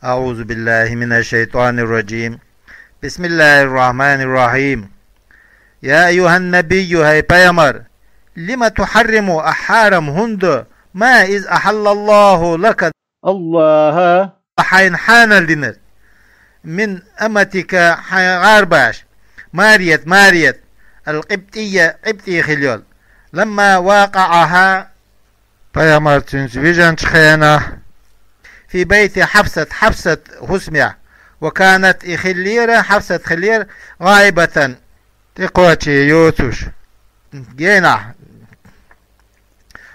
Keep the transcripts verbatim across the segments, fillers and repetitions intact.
أعوذ بالله من الشيطان الرجيم. بسم الله الرحمن الرحيم. يا أيها النبي, хӀай пайхамар, لم تحرم, а хьарам хӀунда, ما, из, أحل الله لك, Аллаха хьайна хьанал динар, من أمتك, хьайн гӀарбаш, Марият, Марият, القبطية, къибтӀий хила йола, لما واقعها, пайхамар цуьнца вижначу хенахь, في بيت حفصة, Хьафсат хӀусамехь, وكانت, и хиллера, Хьафсат хиллера, غائبة, тӀекхочий йоцуш, генахь.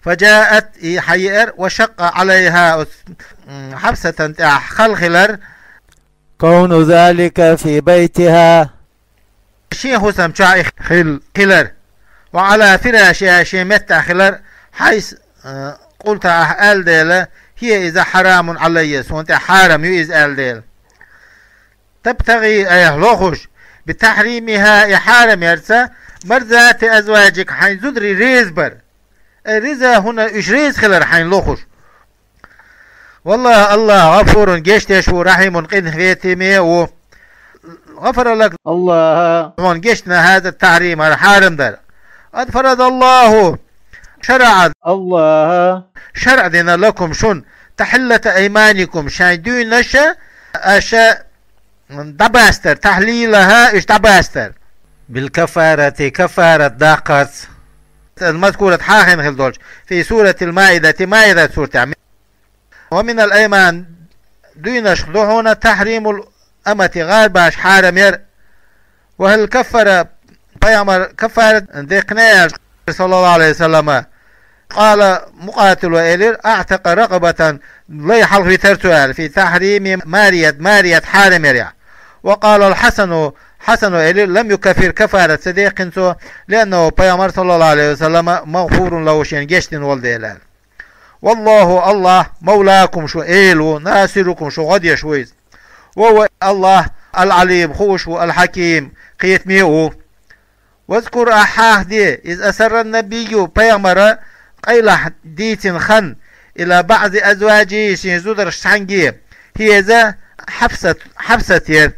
فجاءت, и хьаеара, وشق عليها, оцу, м, Хьафсатан тӀехь хала хилар, كون ذلك في بيتها, шен хӀусам чохь и хил-, хилар, وعلى فراشها, шен меттехь хилар, حيث, э, قلت, ахь аьлла дела, هي, иза, حرام علي, суна тӀехь хьарам ю иза аьлла дела. تبتغي, айхьа лохуш, بتحريمها, и хьарам ярца, مرضات أزواجك, хьайн зударий реза бар. Ай, риза хӀуна, уьш реза хилар хьайн лохуш. والله, Аллах, غفور, гечдеш ву, رحيم, къинхетаме ву. غفر لك, Аллаха хьуна гечдина, هذا التحريم, хӀара хьарам дар. قد فرض الله, شرع, Аллаха шарӀ дина, لكم, шуна, تحلة أيمانكم, шайн дуьйнаша аша дӀабастар, تحليلها, уьш дӀабастар. بالكفارة, кафарат даккхарца. المذكورة, хьахийна хила долчу, في سورة المائدة, Маидат суратехь. ومن الأيمان, дуьйнашка ду хьуна, تحريم الأمة, гӀарбаш хьарам яр. وهل كفر, пайхамар кафарат деккхина аьлла, صلى الله عليه وسلم. قال مقاتل, элира, أعتق رقبة, лай хьалхавитар цо аьлла, في تحريم مارية, Марият хьарам ярехь. وقال الحسن, Хьасано элира, لم يكفر, кафарат ца деккхина цо, لأنه, пайхамар, صلى الله عليه وسلم, مغفور له, шена гечдина волу дела аьлла. والله, Аллах, مولاكم, шун эла ву, ناصركم, шун гӀо деш ву иза. وهو, Аллах, العليم, хууш ву, الحكيم, кхетаме а ву. واذكر, ахь хьахаде, إذ أسر النبي, пайхамара къайлаха дийцина хан, إلى بعض أزواجه, шен зударшка цхьаьнгге, هي, иза, Хьафсат, Хьафсат яра,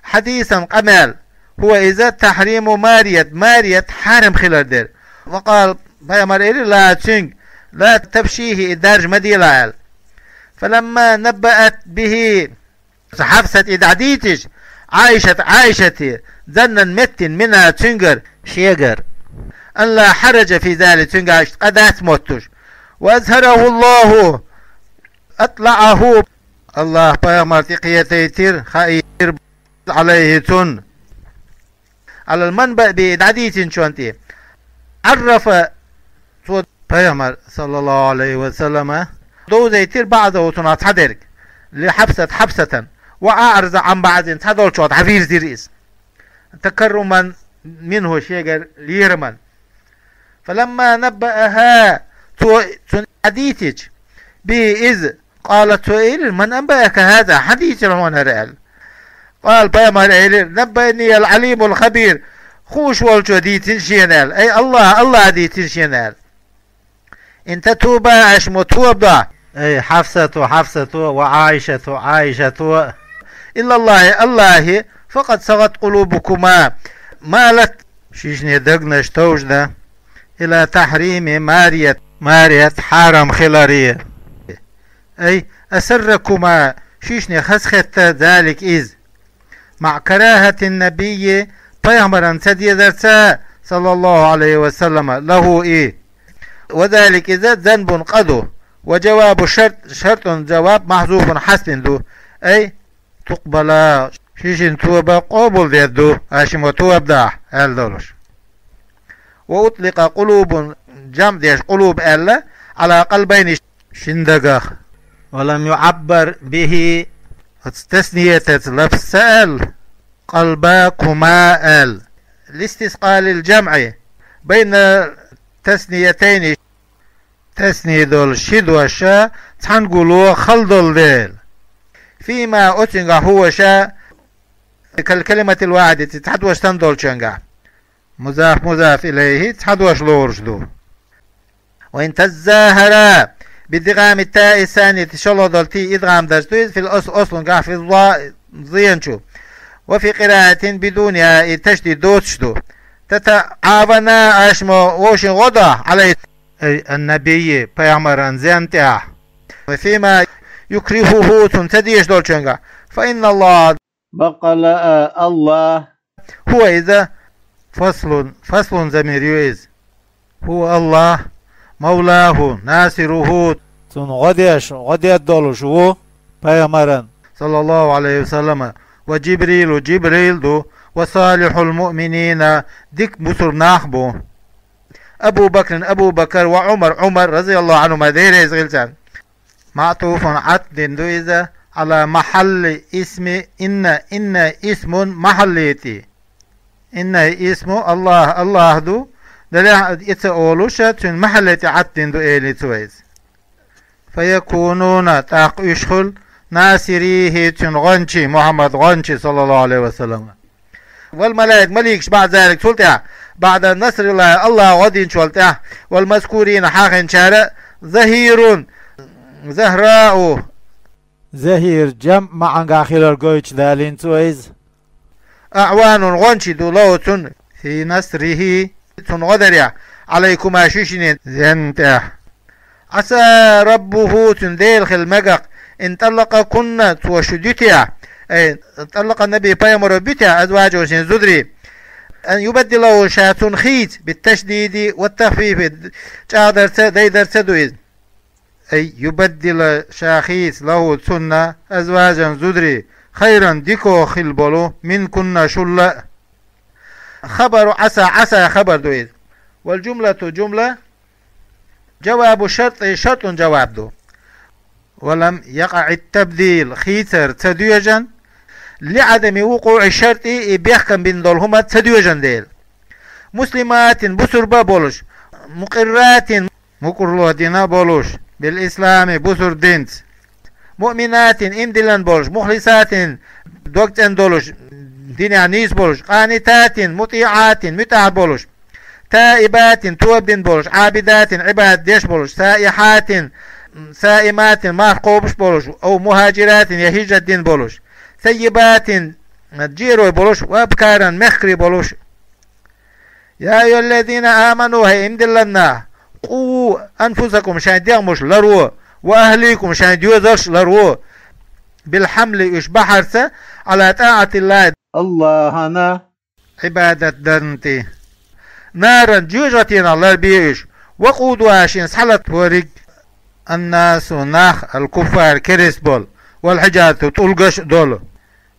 حديثا, къамел, هو, иза, تحريم مارية, Марият хьарам хилар дера. وقال, пайхамар элира, لها, цуьнга, لا تفشيه, и даржа ма делахь аьлла. فلما نبأت به, Хьафсат и дӀадийцича, Ӏайшат, Ӏайшате, ظنا, меттина, منها, цуьнгара, шегара, أن لا حرج في ذلك, цуьнга иштта къа дац моттуш. وأظهره الله, أطلعه, Аллах пайхамар тӀекхетийтира, хаийтира, عليه, цунна. على المنبأ به, и дӀадийцинчунна тӀе. عرف, цо, пайхамар, صلى الله عليه وسلم, довзийтира, بعضه, цунах цхьадерг, لحفصة, Хьафсатана, وأعرض عن بعض, цхьадолчух дӀавирзира иза. تكرما منه, шегара лераман. فلما نبأها, цо, цунна дӀадийцича, به, иза, قالت, цо элира, من أنبأك هذا, хьан дийцира хьуна хӀара аьлла. قال, пайхамар элира, نبأني العليم الخبير, хууш волчо дийцина шена аьлла. Ай, Аллах, Аллах дийцина шена аьлла. إن تتوبا, аша ма тоба дохь, ай, Хьафсато, Хьафсато, وعائشة, Ӏайшато, إلى الله, Аллахе, فقد صغت قلوبكما, مالت, шишне дагнаш товжна, إلى تحريم مارية, Марият хьарам хиларе. أي أسركما, шишне хазахетта ذلك, иза. مع كراهة النبي, пайхамарна ца дезарца, صلى الله عليه وسلم, له, и. وذلك, иза, ذنب, къа ду. وجواب الشرط, шартӀан жаваб, محذوف, хьастина ду. أي تقبلا, шишна тоба къобалдер ду, аша ма тоба дахь, аьлла долуш. وأطلق قلوب, жамӀ деш, къулуб аьлла, على قلبين, шина дагах. ولم يعبر به, оцу тасниятаца лафз ца аьлла, قلباكما аьлла. لاستثقال الجمع بين التثنيتين, тасния долу ши дош цхьаьна гуло хала долу дела. فيما, оцуьнгахь, هو, ша, كالكلمة الواحدة, цхьа дош санна долчуьнгахь. مضاف مضاف إليه, цхьа дош лоруш ду. وإن تظاهرا بإدغام التاء الثانية, шоллагӀа дола ти идгӀам деш ду иза, في الأصل, ослунгахь, في الظاء, зенчу. وفي قراءة بدونها, и ташдид доцуш ду. تتعاونا, аша ма вовшийн гӀо дохь, عليه, أي النبي, пайхамаран зен тӀехь. فيما يكرهه, цунна ца дезаш долчуьнгахь. فإن الله, баккъала а, АллахӀ, هو, иза, فصل, فصل замир ю иза. هو, АллахӀ, مولاه, ناصره, цунна гӀо деш, гӀо деш долуш ву, пайхамаран, صلى الله عليه وسلم, وجبريل, Жибрил ду, وصالح المؤمنين, дика бусурба нах бу. أبو بكر, Абу Бакр, وعمر, Ӏумар, رضي الله عنهما, Дела реза хуьлда царна. معطوف, Ӏатф дина ду иза, على محل اسم إن, إن اسم محلية. إن اسم الله, АллахӀ ду, делахь и ца олуш, цуьнан махьалле тӀе Ӏатф дина ду, элира цо иза. فيكونون, тӀаккха уьш хуьлу, ناصريه, цуьнан гӀончий, Мухьаммадан гӀончий, صلى الله عليه وسلم. والملائكة, маликаш, بعد ذلك, цул тӀаьхьа, بعد نصر الله, АллахӀа гӀо динчул тӀаьхьа, والمذكورين, хьахийнчара, زهير, زهراء, زهير, جمع маьӀнехь хилар гойтуш далийна цо иза. أعوان, гӀончий ду, له, цунна, في نصره, цунна гӀо дарехь, عليكما, шуьшинна зен тӀехь. عسى ربه, цуьнан Дела хила мегар, إن طلقكن, цо шу дуьтехь, أي طلق النبي, пайхамаро буьтехь, أزواجه, шен зударий, أن يبدله, ша цунна хийца, بالتشديد والتخفيف, чӀагӀдарца, дайдарца ду иза. أي يبدل, ша хийца, له, цунна, أزواجا, зударий, خيرا, дика хила болу, منكن, шул а. خبر عسى, عسى хабар ду иза. والجملة, جملة, جواب الشرط, шартӀан жаваб ду. ولم يقع التبديل, хийцар ца доьжна, لعدم وقوع الشرط, и бехкам бина долу хӀума ца доьжна дела. مسلمات, бусурба болуш, مقرات, мукӀарло дина болуш, بالإسلام, бусурба динца, مؤمنات, иман диллина болуш, مخلصات, дог цӀена долуш, динехь нийса болуш, قانتات, مطيعات, муьтӀахь болуш, تائبات, тоба дина болуш, عابدات, Ӏибадат деш болуш, سائحات, صائمات, марха кхобуш болуш, أو مهاجرات, я хӀижрат дина болуш, ثيبات, жиро болуш, وأبكارا, мехкарий болуш. يا أيها الذين آمنوا, хӀей иман диллина нах, قوا أنفسكم, шайн дегӀмаш ларво, وأهليكم, шайн доьзалш ларво, بالحمل, уьш бахьарца, على طاعة الله, АллахӀана Ӏибадат дарна тӀе. نارا, жоьжахатенах ларбе уьш, وقودها, шен схьалатториг, الناس, нах, الكفار, керста болу, والحجارة, тӀулгаш а долу,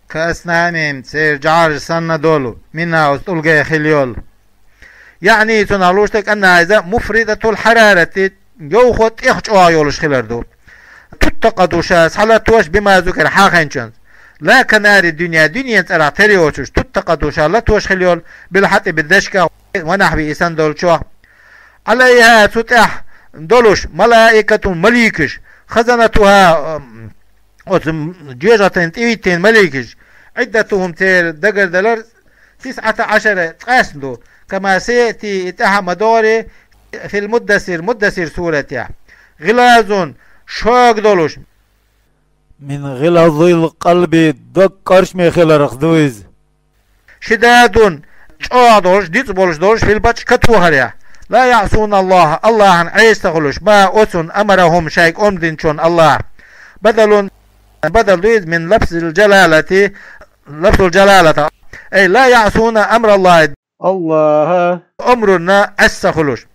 كأصنام, церан жӀараш санна долу, منها, оцу тӀулгех хила йолу. يعني, цунах лууш дерг, أنها, иза, مفرطة الحرارة, йовхо тӀех чӀогӀа йолуш хилар ду. تتقد, ша схьалаттош, بما ذكر, хьахийнчунца. لا كنار الدنيا, дуьненан цӀарах тера йоцуш, تتقد, ша латтош хила йолу, بالحطب, дашках, ونحوه, и санна долчох. عليها, цу тӀехь долуш, ملائكة, маликаш, خزنتها, ам, оцу жоьжахатин тӀе виттина маликаш, عدتهم, церан дагардалар, تسعة عشر, ткъесна ду, كما سيأتي, и тӀаьхьа ма догӀура, في المدثر, Муддассир суратехь. غلاظ, шога долуш. من غلظ القلب, дог кӀоршаме хиларх ду иза. شداد, чӀогӀа долуш, дицӀа болуш долуш, في البطش, катохарехь. لا يعصون الله, АллахӀан Ӏеса ца хуьлуш, ما, оцунна, أمرهم, шайга омра динчунна, АллахӀа. بدل, бадал ду иза, من لفظ الجلالة, лафзул жалалатах. أي لا يعصون أمر الله, АллахӀан омранна Ӏеса ца хуьлуш.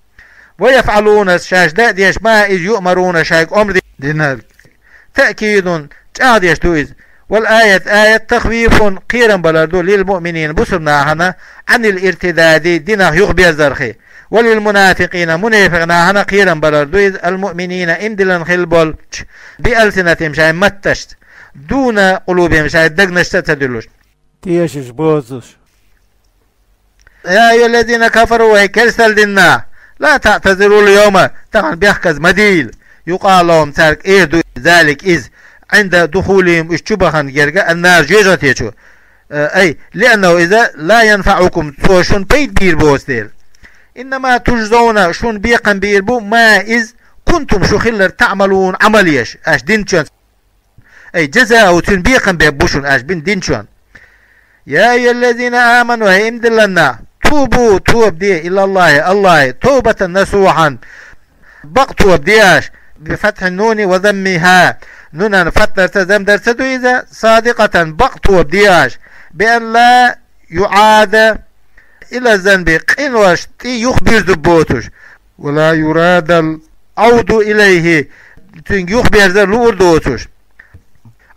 ويفعلون, шаьш дан а деш, ما, иза, يؤمرون, шайга омра динарг. تأكيد, чӀагӀдеш ду иза. والآية, аят, تخويف, кхерам балар ду, للمؤمنين, бусурба нахана, عن الارتداد, динах юхаберзарх. وللمنافقين, мунепикъ нахана кхерам балар ду иза, المؤمنين, иман диллина хила болчу, بألسنتهم, шайн матташца, دون قلوبهم, шайн дегнашца а ца дуьллуш. Тешаш боцуш. يا أيها الذين كفروا, хӀей керсталла дина нах, لا تعتذروا اليوم, тахана бехказа ма дийла. يقال لهم, цаьрга эр ду, ذلك, иза, عند دخولهم, уьш чу бахана герга, النار, жоьжахате чу. Э, أي لأنه, иза, لا ينفعكم, цо шуна пайда бийр боцу дела. إنما تجزون, шуна бекхам бийр бу, ما, иза, كنتم шо хиллар تعملون Ӏамал еш аша динчун. أي جزاءه цун бекхам бе бу шун аша бин динчун. يا أيها الذين آمنوا хӀай иман диллар нах, توبوا тоба де إلى الله Аллахе, توبة نصوحا бакъ тоба де аша, بفتح النون وضمها нунан фатхӀа дарца, зам дарца ду иза, صادقة бакъ тоба де аша, بأن لا يعاد إلى الذنب къинош тӀе юхабирза боацаш, ولا يراد العودة إليه цунга юхаберзар луъур доацаш.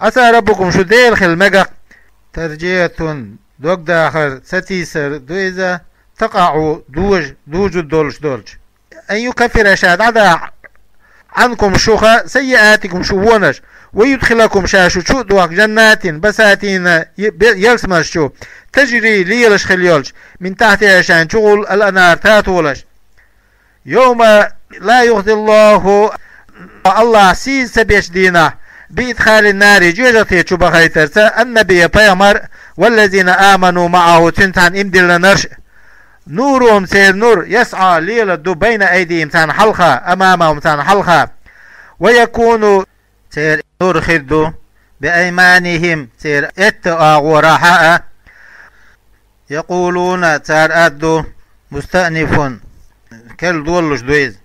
عسى ربكم шо Дела хила мега. ترجيعة дог дахар, сатийсар ду иза, تقع дож, дожа долаш долча. أن يكفر ша дӀадаха, عنكم шуха, سيئاتكم шо вонаш, ويدخلكم ша шо чудоха, جنات بساتين е-, бе-, ялсмалаш чу, تجري лелаш хила йолча, من تحتها шоай чугӀолла, الأنهار татолаш. يوم لا يخزي الله Аллах сийсаз ца беча дийнахьа, بإدخال النار жоьжахате чу бахийтарца, النبي пайхамар, والذين آمنوا معه цунца цхьана иман диллараш, نورهم церан нур, يسعى леладу, بين أيديهم царна хьалха, أمامهم царна хьалха, ويكون церан нур хир ду, بأيمانهم церан этта агӀорахьа а. يقولون цар аргду, مستأنف керла долалуш ду иза.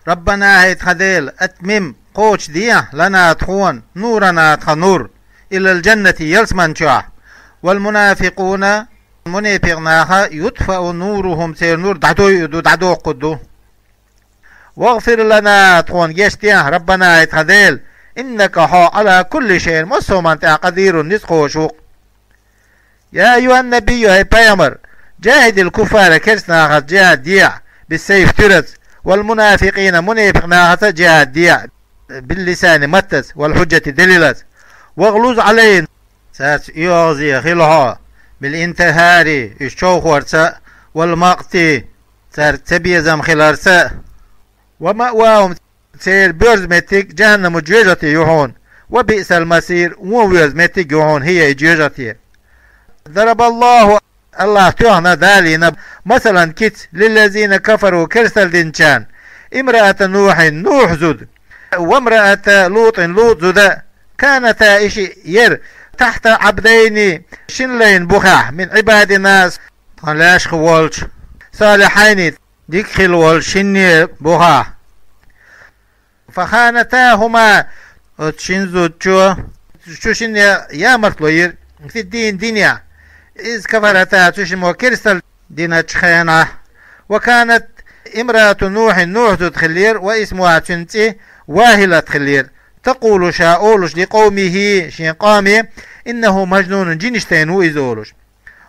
ربنا хӀай тха Дела, أتمم кхочушде, لنا тхона, نورنا тха нур, إلى الجنة ялсмала чу. والمنافقون мунепикъ наха, يطفأ نورهم церан нур дӀадойъу ду, дӀадоккху ду. واغفر لنا тхона гешт де, ربنا хӀай тха Дела, إنك хьо, على كل شيء массо а хӀаман тӀехь, قدير низ кхочуш ву-кх. يا أيها النبي хӀай пайхамар, جاهد الكفار керста нахаца джихӀад де, بالسيف туьраца, والمنافقين мунепикъ нахаца джихӀад де, باللسان маттаца, والحجة далилаца, واغلظ عليهم царца оьгӀазе хила хьо, بالانتهار уьш човхорца, والمقت царца цабезам хиларца. ومأواهم церан боьрза меттиг جهنم жоьжахати ю хьуна, وبئس المصير вон верза меттиг ю хьуна, هي и жоьжахати. ضرب الله Аллах тоьхна, Дала йина, مثلا кица, للذين كفروا керстал динчарна, امرأة نوح Нухь зуда, وامرأة لوط ЛутӀ зуда, كانتا уьш яра, تحت عبدين шин лайна бухахь, من عبادنا тхан лаьшах волча, صالحين дика хилла волча шинне бухахь. فخانتاهما оцу шин зудчо, цу шинне ямартло йира, في الدين динехь, إذ كفرتا цу шино керстал диначу хенахь. وكانت امرأة نوح Нухь зуда хиллера, واسمها цуьнан цӀе, واهلة хиллера, تقول ша олуш, لقومه шен къоме, إنه مجنون жинаш тайна ву иза олуш.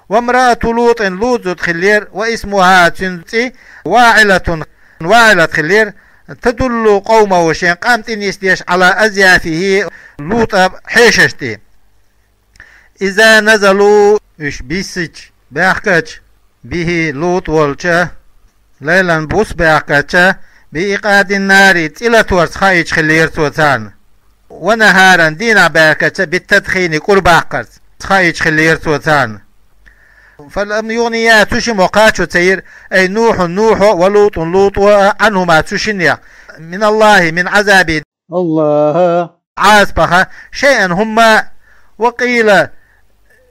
وامرأة لوط ЛутӀ зуда хиллера, واسمها цуьнан цӀе, واعلة واعلة хиллера, تدل قومه шен къам тӀе нисдеш, على أضيافه ЛутӀа хьешаш тӀе. إذا نزلوا уьш биссича, баьхкача, به ЛутӀ волча, ليلا буса баьхкача, بإيقاد النار цӀе латорца хаийташ хиллера цо царна. ونهارا дийнахь баьхкача, بالتدخين кӀур баккхарца хаийташ хиллера цо царна. فلم يغنيا цу шиммо кхачо ца йира, أي نوح Нухьо, ولوط ЛутӀо а, عنهما цу шиннех, من الله من عذاب Аллаха Ӏазапах, شيئا хӀумма а. وقيل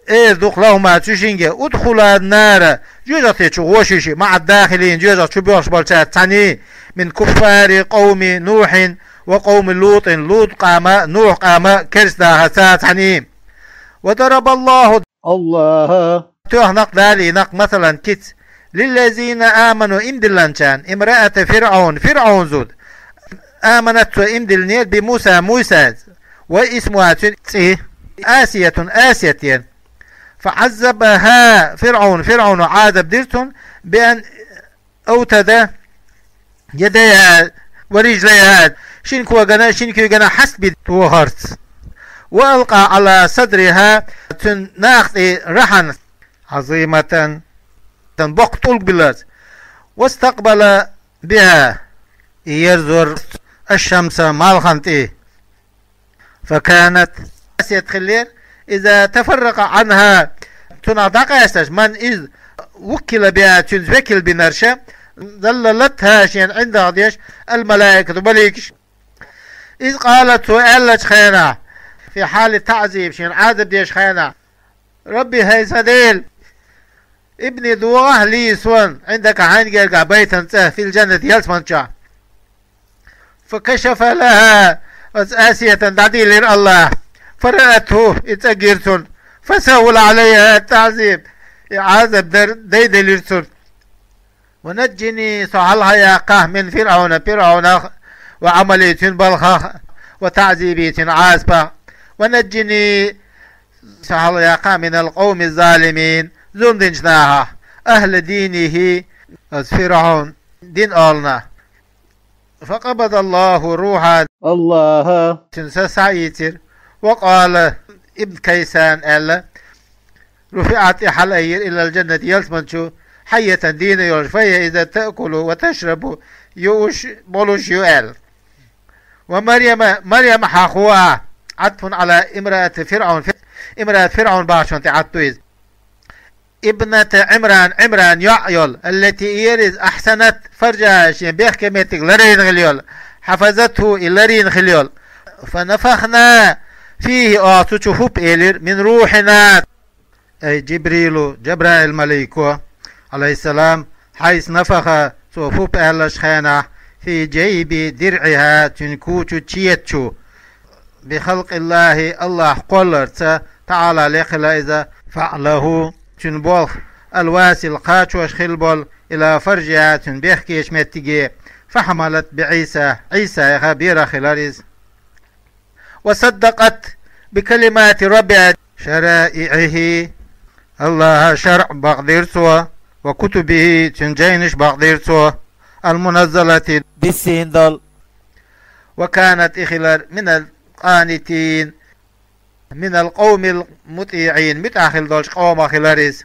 эр ду-кх لهما цу шинга, ادخلا النار жоьжахати чу гӀо шуьшиъ, مع الداخلين жоьжахати чу боьлхуш болчаьрца цхьаьний, من كفار قوم نوح وقوم لوط ЛутӀ къама, Нухь къама керста дахарца цхьаьний. وضرب الله Аллаха тоьхна-кх, Дала йина-кх, مثلا кица, للذين آمنوا иман диллинчарна, امرأة فرعون ФирӀавн зуда, آمنت цо иман диллинера, بموسى Мусаца, واسمها цуьнан цӀе, آسية Асият яра. فعذبها فرعون ФирӀавно Ӏазап дира цунна, بأن أوتد يديها ورجليها шин когана, шин куьйгана хьаст бина тохарца. وألقى على صدرها цуьнан накха тӀе рахьана, عظيمة боккха тӀулг билларца. واستقبل بها и ерзора الشمس малхана тӀе. فكانت Асият хиллера, إذا تفرق عنها цунах дӀакъаьсташ, من из وكل بها цуьнца векал бинарша, ذللتها шена ӀиндагӀ деш, الملائكة малайкаш. إذ قالت цо аьллача хенахь, في حال التعذيب шена Ӏазап деча хенахь, رب хӀай сан Дела, ابني догӀахь لي сона, عندك хьайна гергахь بيتا цӀа, في الجنة ялсамани чохь. فكشف لها оцу Асиятан дӀадийлира АллахӀа. فرأته и цӀа гира цунна. فسهل عليها التعذيب и Ӏазап дар дайделира цунна. ونجني со хьалхаяккхахь من فرعون ПирӀунах وعمله цуьнан балхах وتعذيبه цуьнан Ӏазапах. ونجني со хьалхаяккхахь من القوم الظالمين зулам динчу нахах. أهل دينه оцу ФирӀун дин оланах. فقبض الله روحه АллахӀа цуьнан са схьаийцира. وقال ابن كيسان аьлла: رفعت и хьалаайира إلى الجنة ялсамани чу حية дийна йолуш, فهي إذا تأكل وتشرب юуш болуш ю аьлла. ومريم Марьям хьахо а عطف على امرأة فرعون امرأة فرعون бахчанна тӀе Ӏатто иза. ابنة عمران Ӏимран йоӀ йолу, التي и яра иза أحصنت فرجها шен бехке меттиг ларийна хила йолу, حفظته и ларийна хила йолу. فنفخنا فيه оха цу чу хӀуп элира من روحنا أي جبريل Жабраил малико, عليه السلام, حيث نفخ цо хӀуп аьллачу хенахь في جيب درعها цуьнан кучу чета чу. بخلق الله АллахӀ кхолларца, تعالى лекха хила иза, فعله цуьнан болх, الواصل кхачош хила болу, إلى فرجها цуьнан бехкечу меттиге, فحملت بعيسى Ӏийсайх берах хилира иза. وصدقت بكلمات ربها شرائعه АллахӀан шарӀ бакъдира цо, وكتبه цуьнан жайнаш бакъдира цо, المنزلة диссийна долу. وكانت и хилира من القانتين من القوم المطيعين муьтӀахь хила долчу къомах хилира иза.